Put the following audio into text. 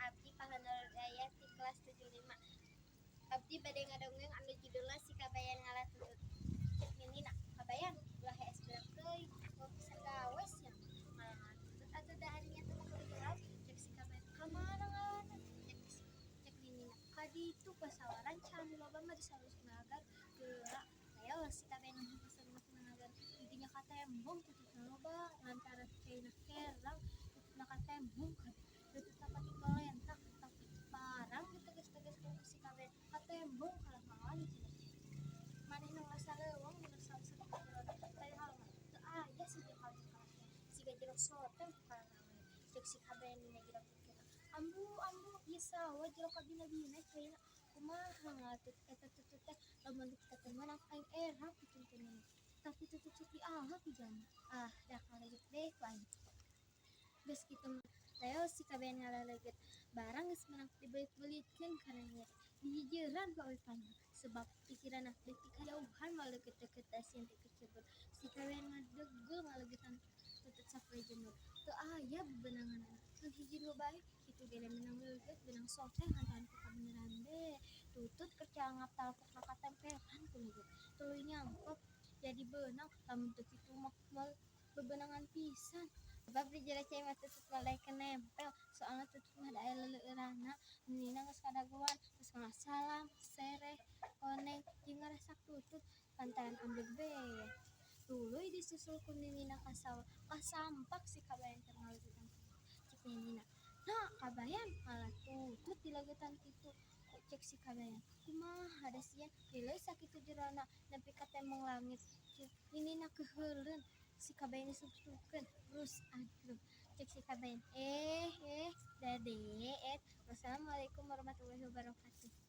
Abdi Pahanur Daya ti kelas 75. Abdi bade ngadongeng anu judulna Si Kabayan Ngala Tutut. Cek Ninina, "Kabayan, ulah hees beurang teuing, mau pisan gawe sia mah. Ngala tutut atuh da ari nya teh mah kudu." Cek si Kabayan, "Ka mana ngalana?" Cek Ninina, "Ka ditu pasawaran can loba mah disalus ngagar geura." Ayo si Kabayan langsung ka ngagar, didinya katembong tututna loba lantaran caina herang, tututna katembong kabeh, tututna pating lentak tapi barang diteges-teges ku si Kabayan katembong kalah mawan cenah. Manehna ngarasa leuweung dina salus jerona, padahal mah teu aya sajengkal-jengkal teh, siga jero soteng ku kalanawe. Cek si Kabayan dina jero pikirna, "Ambu, ambu, ieu sawah jero kabina-bina caina, kumaha ngatut eta tutut teh? Lamun kita teu meunang aing era pikeun ku nini, tapi tutut sok dialap ku jalma, ah da kaleget be ku aing." Geus kitu mah leo si Kabayan ngalaleugeut barang geus meunang dibeulit-belitkeun kana nyeri, dihijeuran ku awi panjang sebab pikiranna deuk ti kajauhan moal deukeut-deukeut da sieun teu kecebur. Si Kabayan ngadegul ngaleugetan tutut sapoe jemur, teu aya bebenanganna ngan hiji dua bae kitu ge meunang leugeut beunang soteh lantaran ku kabeneran be tutut keur cangap talapokna katempelan ku leugeut, tuluy nyangkep jadi beunang. Lamun teu kitu mah moal bebenangan pisan, sebab di jero cai mah tutut moal daekeun nempel, soalna tutut mah da aya leuleueuranna. Ninina geus kadagoan, geus ngasalam sereh koneng jeung ngarasak tutut lantaran ambeg be, tuluy disusul ku ninina ka sawah. Kasampak si Kabayan keur ngaleugetan tutut. Cek ninina, "Nah, Kabayan, ngala tutut dileugetan kitu?" Cek si Kabayan, "Kumaha da sieun lileuy sakitu jerona nepi ka tembong langit." Cek ninina keuheuleun, si Kabayan disungtukeun rus angklung. Cek si Kabayan, "Eh, eh, dade et." Wassalamualaikum warahmatullahi wabarakatuh.